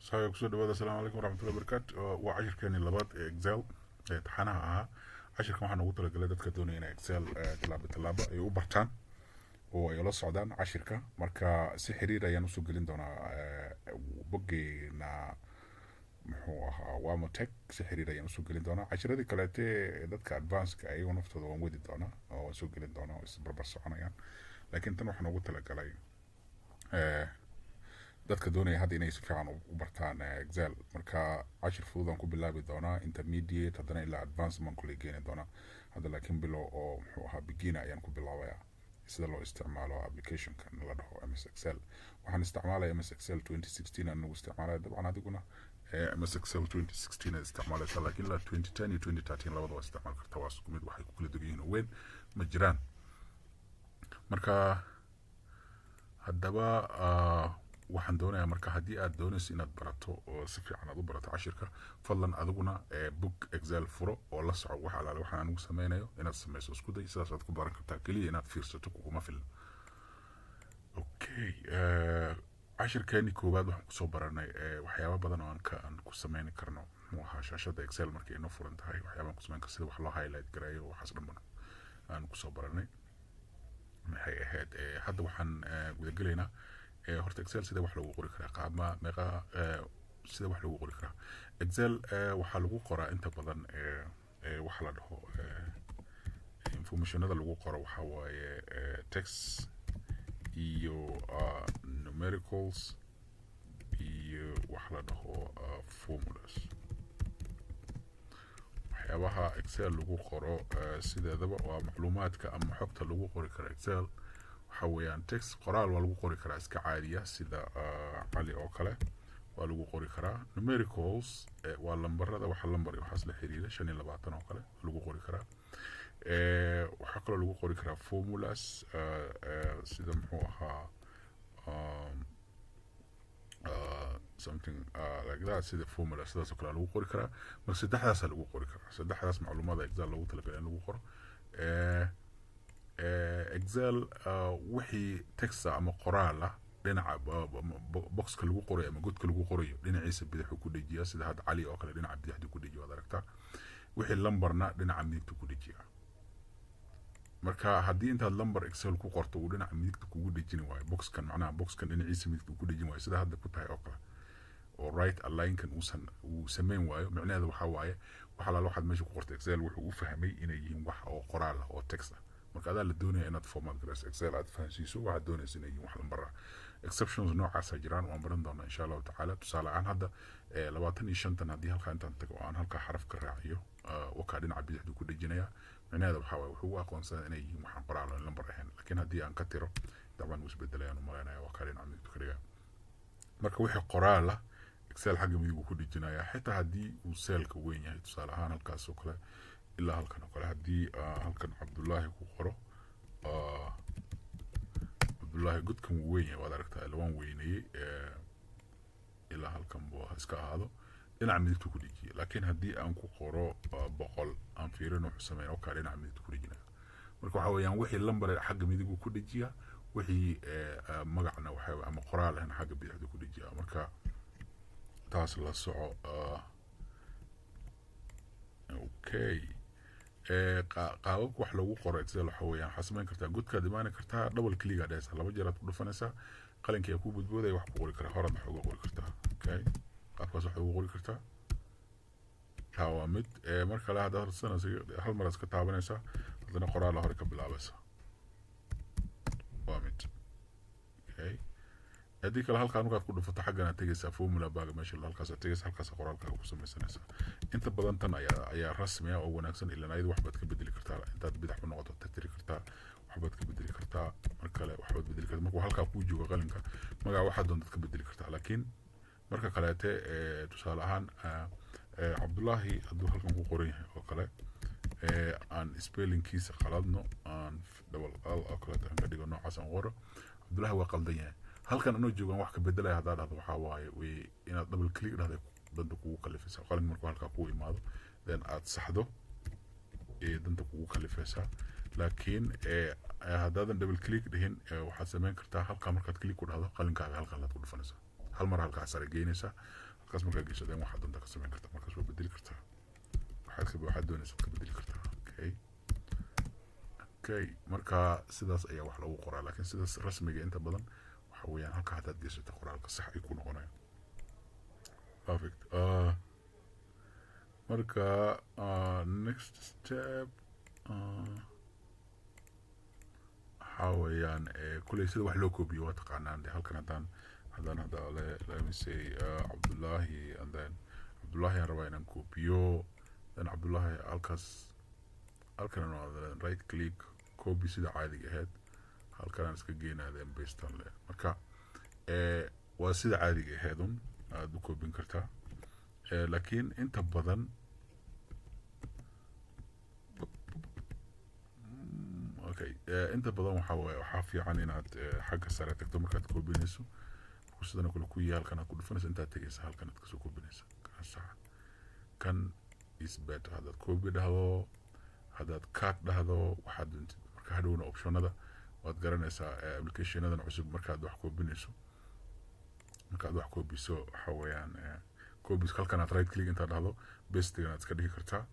Saga kusoo dhawaada. Asalaamu calaykum waraxmatullahi wabarakaatu. Waa cashirkeeni labaad ee Excel ee taxanaha ahaa. Cashirkan waxaan ugu talagalay dadka doonaya inay Excel tallaabo tallaabo ay u bartaan oo ay ula socdaan cashirka. Marka si xiriir ayaan usoo gelin doonaa boggeena, muxuu ahaa, Wamotech. Si xiriir ayaan usoo gelin doonaa. Cashiradii kaleete ee dadka advanceka ayago naftooda waan wadi doonaa oo waan soo gelin doonaa oo isbarbar soconayaan, laakiin tan waxaan ugu talagalay dadka doonaya hadda inay si fiican u bartaan Excel. Marka cashir fudud aan ku bilaabi doonaa, intermediate, haddana ilaa advance baan kuley keeni doonaa hadda, laakiin bilow oo, muxuu ahaa, beginner ayaan ku bilaabayaa sida loo isticmaalo applicationkan la dhaho MS Excel. Waxaan isticmaalaya MS Excel 2016 aan nagu isticmaalaya. Dabcan adiguna MS Excel 2016 aad isticmaalaysaa, laakiin ilaa 2010 iyo 2013 labada waa isticmaal karta, waa isku mid, waxay ku kala duwan yihiin oo weyn ma jiraan. Marka haddaba waxaan doonayaa, marka haddii aad doonayso inaad barato oo si fiican aad u barato cashirka, fadlan adiguna book Excel furo oo la soco. Wax alaale waxaan anigu sameynayo inaad sameyso isku day, sidaas aad ku baran kartaa. Keliya inaad fiirsato kuguma filna. Okay, cashirkeeni koowaad waxaan kusoo baranay waxyaaba badan oo aan ku sameyn karno, muxuu ahaa, shaashada Excel markay inoo furan tahay, waxyaabaan ku sameyn kar, sida wax loo highlight gareeyo, waxaas dhan aan kusoo baranay. Maxay ahayd, hadda waxaan gudagelaynaa horta Excel sida wax loogu qori karaa, qaabma meeqa sida wax loogu qori karaa Excel. Waxaa lagu qoraa inta badan waxa la dhaho informationada lagu qoro waxaa waaye text iyo numericals iyo waxa la dhaho formulas. Waxyaabaha Excel lagu qoro sideedaba waa macluumaadka ama xogta lagu qori karo Excel waxa weeyaan text, qoraal waa lagu qori karaa iska caadiya, sida Cali oo kale waa lagu qori karaa. Numericals waa lambarada, waxa lambar iyo waxaas la xiriira, 25 oo kale waa lagu qori karaa. Waxaa kaloo lagu qori karaa formulas, sida, muxuu ahaa, something like that, sida formula, sidaas oo kale lagu qori karaa. Marka saddexdaasaa lagu qori karaa, saddexdaas macluumaada Excel loogu talagalay in lagu qoro. Excel wixii text ama qoraal ah dhinaca boxka lagu qorayo ama godka lagu qorayo dhinaciisa bidixuu ku dhejiyaa, sida hadda Cali oo kale dhinaca bidixduu ku dhejiya, waad aragtaa. Wixii lambarna dhinaca midigta ku dhejiyaa. Marka haddii intaad lambar Excel ku qorto uu dhinaca midigta kugu dhejini waayo boxkan, macnaha boxkan dhinaciisa midigta uu ku dhejin waayo, sida hadda ku tahay oo kale, oo right alignkan uusan uu sameyn waayo, micnaheeda waxaa waaye wax alaala waxaad meesha ku qortay Excel wuxuu u fahmay inay yihiin wax oo qoraal ah oo text ah. Marka adaa la doonaya inaad format garayso Excel, aad fahansiiso waxaad doonaysa inay yihiin wax lambar ah. Exceptions noocaasa jiraan, waan baran doonaa insha Allahu tacaala. Tusaale ahaan hadda 25-tan haddii halkaa intaan tago oo aan halkaa xaraf ka raaciyo, wakaa dhinaca bidixdu ku dhejinaya. Micnaheeda waxaa waaye wuxuu u aqoonsadaa inay yihiin waxaan qoraal oo lambar ahayn, laakiin haddii aan ka tiro, dabcan wuu isbedelayaan u malaynaya, waa kaa dhinaca midigtu ka dhigaa. Marka wixii qoraal ah Excel xagga midig uu ku dhejinayaa, xitaa haddii uu cellka weyn yahay. Tusaale ahaan halkaas oo kale ilaa halkan oo kale, haddii halkan Cabdullaahi ku qoro, Cabdullaahi godkan wuu weyn yahay, waad aragtaa, ila waan weyneeyey, ilaa halkan buu iska ahaado, dhinaca midigtu ku dhejiyay. Laakiin haddii aan ku qoro 100, aan fiirin wuxuu sameyn, oo kaa dhinaca midigtu ku dhejinaya. Marka waxa weeyaan wixii lambar xagga midigu ku dhejiyaa, wixii magacna waxa ama qoraal ahna xagga bidixdu ku dhejiyaa. Marka taas la soco. Okay, qaababka wax loogu qoro Excel waxa weeyaan waxaa samayn kartaa godkaad imaani kartaa, double click aad dhehaysaa, laba jeer aad ku dhufanaysaa, qalinkii ku budboodaya wax ku qori karaa, horaad wax uga qori kartaa. Okay, qaabkaas wax uga qori kartaa, taa waa mid. Mar kale haddaad rabsanayso, hal mar iska taabanaysaa, haddana qoraala hore ka bilaabaysaa, waa mid. Okay, haddii kale halkaa markaad ku dhufato, xaggan aad tegaysaa, formula barka meesha halkaas aad tegaysaa, halkaas qoraalkaaga ku samaysanaysaa. Inta badan tan ayaa rasmi ah oo wanaagsan, ilan ayada wax baad ka bedeli kartaa. Intaad bidax ku noqoto tirtiri kartaa, waxbaad ka bedeli kartaa, mar kale waxbaad bedeli kartaa. Markuu halkaa kuu joogo qalinka, magaca waxaad doontaad ka bedeli kartaa. Laakiin marka kaleete, tusaale ahaan Cabdullaahi hadduu halkan ku qoran yahay oo kale, aan spellingkiisa qaladno, aan double l oo kaleete aan ka dhigo, noocaas aan qoro, Cabdullaahi waa qaldan yahay. Halkan anoo joogan wax ka bedelaya haddaa dhahdo, waxaa waaye way inaad double click dhahday danta kugu kalifaysaa. Qalin markuu halkaa kugu imaado, then aad saxdo ee danta kugu kalifaysaa. Laakiin haddaadan double click dhihin, waxaad samayn kartaa halkaa markaad click ku dhahdo, qalinkaaga halkan laad ku dhufanaysaa, hal mar halkaa sare geynaysaa. Halkaas markaa gesho, then waxaad doontaa ka samayn kartaa. Markaas waa bedeli kartaa, waxaad doonaysaad ka bedeli kartaa. Okay, marka sidaas ayaa wax lagu qoraa, laakiin sidaas rasmiga inta badan waxa weeyaan halka haddaad geysato qoraalka sax ay ku noqonayaan. Perfect. Marka next step waxaa weeyaan kuley sida wax loo koobiyo waa taqaanaan de. Halkan haddaan hadda let me say Cabdullaahi, and then Cabdullaahi aan rabaa inaan koobiyo. Then Cabdullaahi halkaas, halkan aan right click, copy, sida caadiga ahayd. Halkan aan iska geynaa, then paste aan le. Marka waa sida caadiga ahayd un aada u koobin kartaa. Laakiin inta badan, okay, inta badan waxaa waaye waxaa fiican inaad xagga sare tagto markaad koobinayso. Markuu sidan oo kale ku yahay, halkan aad ku dhufanayso, intaad tegaysa, halkan aad kasoo koobinaysa. Kana sax, kan is better. Haddaad copy dhahdo, haddaad cut dhahdo, waxaad doontid. Marka hadhowna optionada waad garanaysaa applicationadan cusub. Markaad wax koobinayso, markaad wax koobiso, waxa weeyaan copies halkan aad right click intaad dhahdo, paste-igan aad iska dhigi kartaa,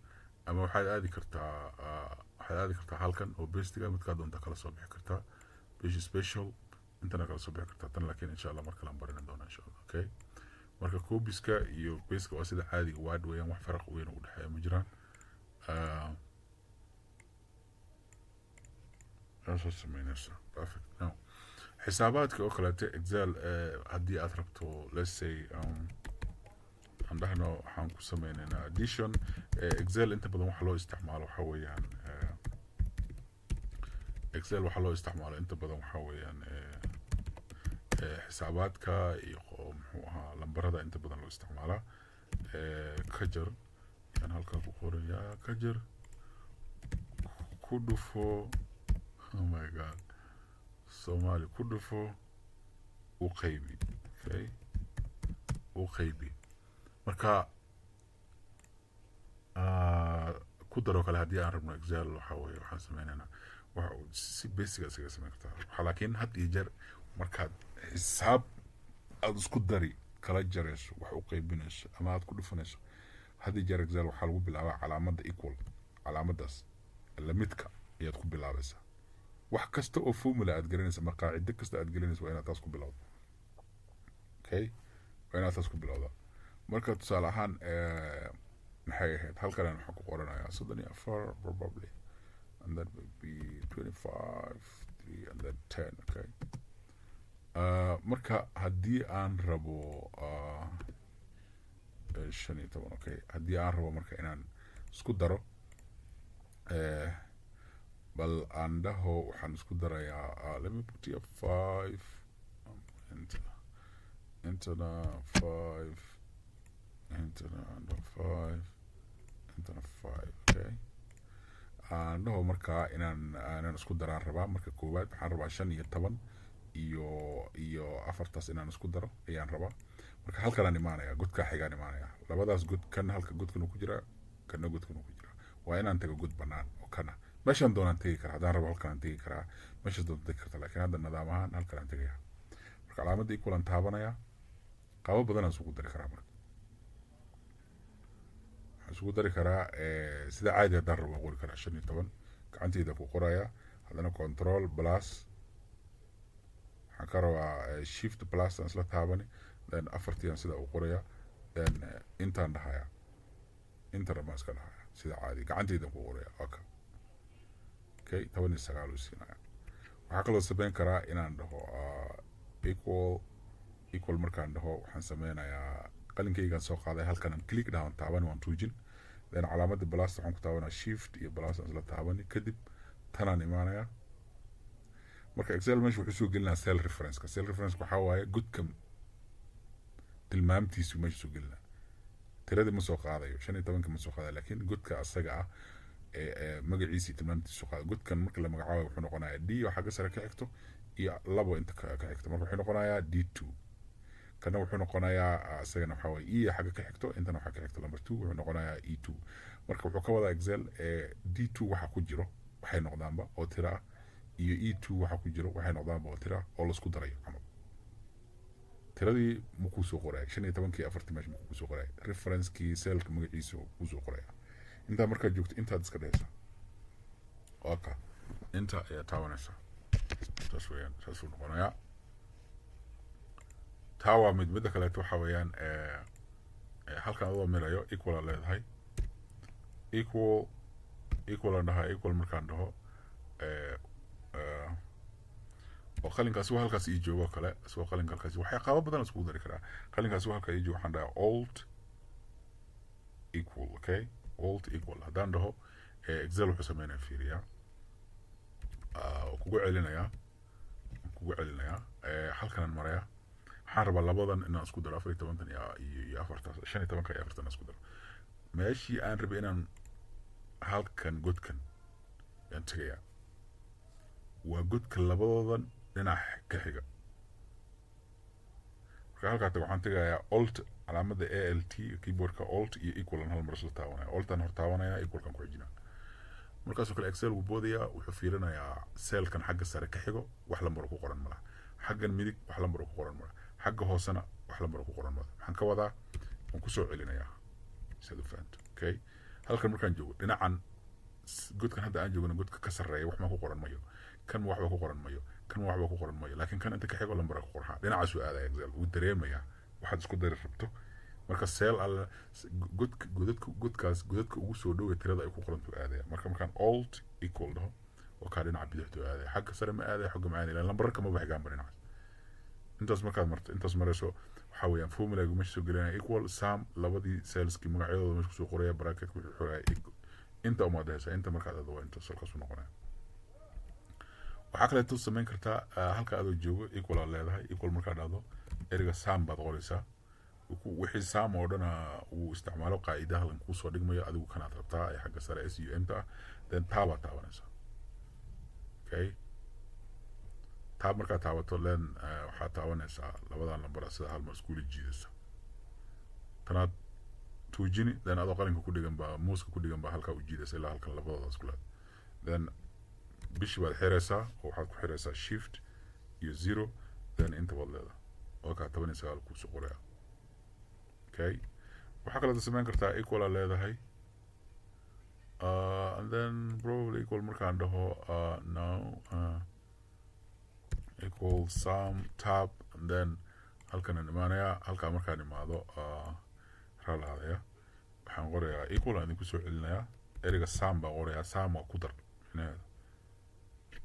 ama waxaad aadi kartaa halkan oo paste-iga midkaa doonta kala soo bixi kartaa, paste special intana kala soo bixi kartaa tan. Laakiin insha Allah mar kale aan baran doona, insha Allah. Okay, marka copy-ska iyo paste-ka waa sida caadiga Word weeyaan, wax faraq weyn u dhexeeya ma jiraan. Soo sameynaysa. Perfect. Now xisaabaadka oo kaleete Excel, haddii aad rabto, let's say aan dhahno waxaan ku sameynaynaa addition. Excel inta badan waxa loo isticmaalo waxa weeyaan Excel waxaa loo isticmaalo inta badan waxa weeyaan xisaabaadka iyo muxuu ahaa lambarada inta badan loo isticmaalaa. Kajar yaan halkaa ku qorayaa, kajar ku dhufo, oh my God, Soomaali, ku dhufo u qaybi. Okay, u qaybi. Marka ku daroo kale haddii aan rabno Excel, waxa weeye waxaan sameynaynaa waxa si basic isaga sameyn kartaa waxa. Laakiin had iyo jeer markaad xisaab aada isku dari, kala jarayso, wax u qaybinayso ama aad ku dhufanayso, had iyo jeer Excel waxaa lagu bilaabaa calaamadda equal. Calaamaddaas lamidka ayaad ku bilaabaysaa. Wax kasta oo formula aad gelinaysa ama qaacido kasta aad gelinaysa, waa inaad taas ku bilowdo. Okay, waa inaad taas ku bilowda. Marka tusaale ahaan maxay ahayd, halkan waxaan ku qoranayaa 34 probably, and that would be 25, 3 and then 10. Okay, marka haddii aan rabo 15, okay, haddii aan rabo marka inaan isku daro, bal aan dhaho waxaan isku darayaa, let me put here 5, enter, intana 5, intana aan dhaho 5, intana 5. Okay, aan dhaho markaa inaan isku daraan rabaa. Marka koowaad waxaan rabaa 15 iyo afartaas inaan isku daro ayaan rabaa. Marka halkanaan imaanaya, godkaa xigaan imaanaya. Labadaas god, kan halka godkan uu ku jiraa, kana godkan uu ku jiraa. Waa inaan tago god banaan oo kana meeshaan doonaan tegi karaa. Haddaan rabo halkanaan tegi karaa, meeshaas doonaan tegi kartaa, laakiin hadda nidaam ahaan halkanaan tegaya. Marka calaamadda equal aan taabanaya. Qaabo badan aan isugu dari karaa. Marka waxaan isugu dari karaa sida caadi. Haddaan rabo waan qori karaa 15, gacanteyda ku qoraya. Haddana control plus waxaan ka rabaa, shift plus aan isla taabani, then afartii aan sida u qoraya, then intaan dhahaya, inta rabaan iska dhahaya sida caadi, gacanteyda ku qoraya. Okay, 19 uu siinaya. Waxaa kaloo sameyn karaa inaan dhaho equal. Equal markaan dhaho, waxaan sameynayaa qalinkaygaan soo qaaday, halkan aan click dhahan, taaban, waan tuujin, then calaamadda plus waxaan ku taabanaa, shift iyo plus aan isla taabani. Kadib tanaan imaanaya. Marka Excel meesha wuxuu soo gelinaa cell reference-ka. Cell reference waxaa waaye godka tilmaamtiisu meesha soo gelinaa. Tiradii ma soo qaadayo, 15-ka ma soo qaadayo, laakiin godka asaga ah ee magaciisii tilmaamtiisu soo qaadayo. Godkan marka la magacaabayo wuxuu noqonayaa D oo xagga sare ka xigto iyo labo inta ka xigto. Marka wuxuu noqonayaa D2. Kana wuxuu noqonayaa isagana waxaa waye E xagga ka xigto, intana waxaa ka xigto number 2, wuxuu noqonayaa E2. Marka wuxuu ka wadaa Excel D2 waxa ku jiro waxay noqdaanba oo tiro ah, iyo E2 waxa ku jiro waxay noqdaanba oo tiro ah oo laisku darayo camal. Tiradii ma kuu soo qoraya, 15-kii 4-tii meesha ma kuu soo qoraya, referencekii cellka magaciisa kuu soo qoraya. Intaa markaad joogto, intaad iska dhehaysaa, waa ka inta ayaa taabanaysaa. Saas weeyaan, saasuu noqonayaa. Taa waa mid. Midda kaleeto waxaa weeyaan, halkan adoo mirayo, equal aad leedahay. Equal, equal aan dhahaa. Equal markaan dhaho, oo qalinkaasi waa halkaas ii joogo kale, isagoo qalinka halkaasi, waxay qaabo badan iskugu dari karaa. Qalinkaasi waa halkaa ii joogo, waxaan dhahaa alt equal. Okay, alt equal haddaan dhaho, Excel wuxuu sameynaya, fiiriyaa, kugu celinayaa, kugu celinayaa. Halkanaan maraya, waxaan rabaa labadan inaan isku daro, 14-tan iyo 4-taas, 15-ka iyo 4-tan isku daro. Meeshii aan rabay inaan halkan godkan yaan tegayaa, waa godka labadoodan dhinac ka xiga. Marka halkaa tago, waxaan tegayaa alt, calaamada alt, keyboardka alt iyo equal aan hal mar isla taabanaya. Altan hor taabanaya, equalkan ku xijinaa. Markaasoo kale Excel wuu boodayaa, wuxuu fiirinayaa cellkan xagga sare ka xigo, wax lambar ku qoran malaha. Xaggan midig wax lambar ku qoran malaha. Xagga hoosena wax lambar ku qoran malaha. Maxaan ka wadaa? Waan kusoo celinayaa si aad u fahanto. Okay, halkan markaan joogo, dhinacan godkan hadda aan joogno, godka ka sarreeya wax ma ku qoran mayo, kan waxba ku qoran mayo, kan waxba ku qoran mayo, laakiin kan inta ka xigo lambar ku qoran. Dhinacaasuu aadaya Excel, wuu dareemayaa waxaad isku dari rabto. Marka cell alla godka, godadka, godkaas, godadka ugu soo dhowe tirada ay ku qorantu aadaya. Marka markaan alt equal dhaho, oo kaa dhinaca bidixtu aadaya, xagga sare ma aadaya, xagga ma aadaya, ilaan lambararka ma baxigaanba dhinacaas. Intaas markaad marto, intaas marayso, waxaa weeyaan formulaga meesha soo gelinaya equal sum, labadii cellskii magacyadooda meesha kusoo qoraya, bracket wuxuu xoraya, inta umaad dhehaysaa. Inta markaad aado, waa intaas, halkaas u noqonaya. Waxaa kaleeto samayn kartaa, halka adoo joogo, equal aad leedahay. Equal markaad dhahdo, ereyga sum baad qoraysaa. Wixii sum oo dhana uu isticmaalo qaa'ida halkan kuusoo dhigmayo. Adigu kanaad rabtaa ee xagga sare sum ta ah, then taabaad taabanaysaa. Okay, tab markaad taabato, then waxaad taabanaysaa labadan lambar, sida hal mar iskula jiidaysa. Tanaad tuujini, then adoo qalinka ku dhigan baa, muuska ku dhigan baa, halkaa u jiidaysa ilaa halkan labadooda isku leed. Then bishii baad xiraysaa, oo waxaad ku xiraysaa shift iyo zero, then inta baad leedahay, oo kaa 19 kuusoo qoraya. Okay, waxaa kaleeto samayn kartaa, equal aad leedahay, and then probably equal markaan dhaho, no, equal sum, tab, and then halkanaan imaanayaa. Halkaa markaan imaado, raalaadaya, waxaan qorayaa equal, aan idinku soo celinayaa, ereyga sum baan qorayaa. Sum waa ku dar micnaheeda.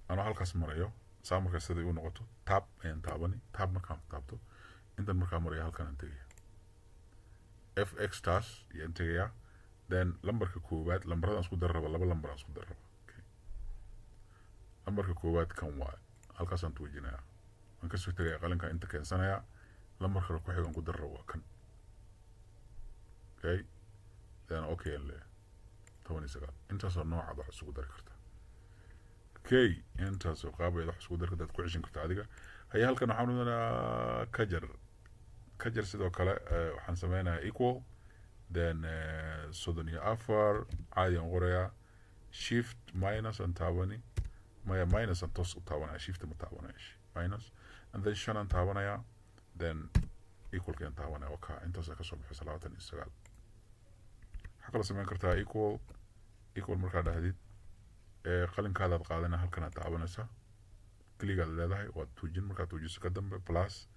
Anoo halkaas marayo, sum markaa siday u noqoto, tab ayaan taabani. Tab markaan taabto, intan markaa maraya, halkan aan tegaya, fx taas ayaan tegayaa. Then lambarka koowaad, lambarada aan isku dar raba, laba lambar aan isku dar raba. Okay, lambarka koowaad kan waaye, halkaasaan tuujinayaa, waan kasoo tegaya, qalinka inta keensanayaa. Lambarka kale ku xigan ku dar rabo waa kan. Okay, then okay aan leeyahay, 19. Intaasoo noocaad wax isugu dari kartaa. Okay, intaasoo qaabayd wax isugu dari kartaa, aad ku ceshin kartaa adiga. Haya, halkan waxaan udanaa kajar, kajar sidoo kale, waxaan sameynayaa equal, then 34 caadi aan qorayaa, shift minus aan taabani maya, minus aan toos u taabanaya, shift ma taabanaya, minus, and then 5 aan taabanayaa, then equalki aan taabanaya. Waa kaa, intaasaa kasoo baxaysa, 29. Waxaa kaloo sameyn kartaa equal. Equal markaa dhahdid, qalinkaadaad qaadana, halkanaad taabanaysaa, click-gaad leedahay, waad tuujin. Markaad tuujiso ka dambe, plus,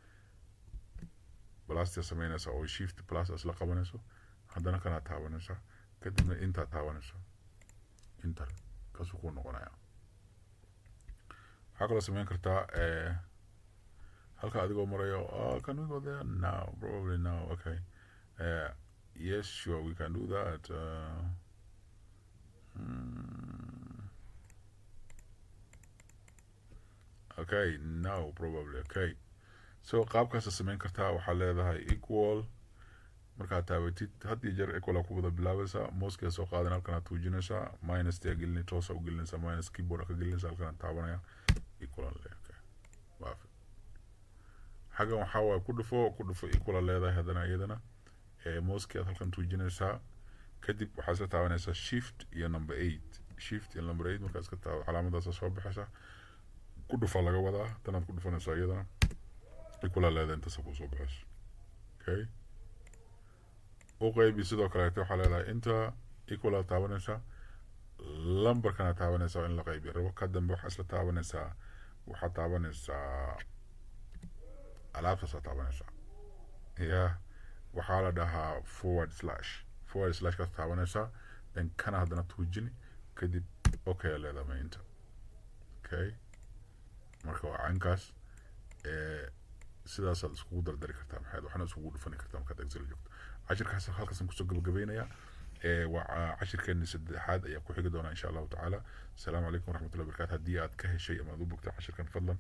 plustaa sameynaysaa, oo shift plus isla qabanayso. Haddana kanaad taabanaysaa, kadibna intaad taabanayso, enter, kaasuu kuu noqonaya. Waxaa kaloo sameyn kartaa, halka adigoo marayo, can we go there now? Probably no. Okay, yes, sure, we can do that. Okay, no, probably. Okay, so qaabkaasa sameyn kartaa. Waxaa leedahay equal. Markaad taabatid, had iyo jeer equal aa ku wada bilaabaysaa. Mouseka soo qaadan, halkan aad tuujinaysaa, minus tia gelini, toosa u gelinaysaa, minus keyboard ka gelinaysaa, halkan aan taabanaya, equal aan leeyahay. Okay, waafi. Xaggan waxaa waaye ku dhufo, ku dhufo, equal aa leedahay. Haddana iyadana mouseki aad halkan tuujinaysaa, kadib waxaad iska taabanaysaa shift iyo number 8. Shift iyo number 8 markaad iska taabo, calaamadaasa soo baxaysa, ku dhufa laga wadaa. Tanaad ku dhufanaysaa iyadana. Equal leedahay, intaasa kusoo baxayso. Okay, u qaybi. Sidoo kaleete waxaa leedahay inta equal aad taabanaysaa, lambarkana taabanaysaa in la qaybiyo rabo. Ka dambe waxaa isla taabanaysaa, waxaad taabanaysaa alaabtaasaa taabanaysaa. Ya, waxaa la dhahaa forward slash. Forward slash kaas taabanaysaa, then kana haddana tuujini, kadib okay aa leedahay inta. Okay, marka waa caynkaas. Sidaasaad iskugu dardari kartaa, maxayd waxna iskugu dhufani kartaa markaad Excel joogto. Cashirkaas halkaasaan kusoo gabagabeynayaa. Waa cashirkeeni saddexaad ayaa ku xigi doonaa, insha Allahu tacaala. Asalaamu calaykum waraxmatullahi wabarakatu. Haddii aad ka heshay ama aad u bogtay cashirkan, fadlan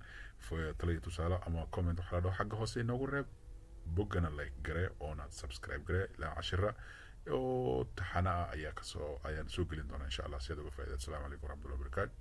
tala iyo tusaale ama comment waxaa la dhaho xagga hoose inoogu reeb. Boggana like garee oona subscribe garee. Ilaa cashira oo taxana ah ayaa kasoo ayaan soo gelin doonaa, insha Allah, si aad uga faa'iida. Asalaamu calaykum waraxmatullahi wabarakatu.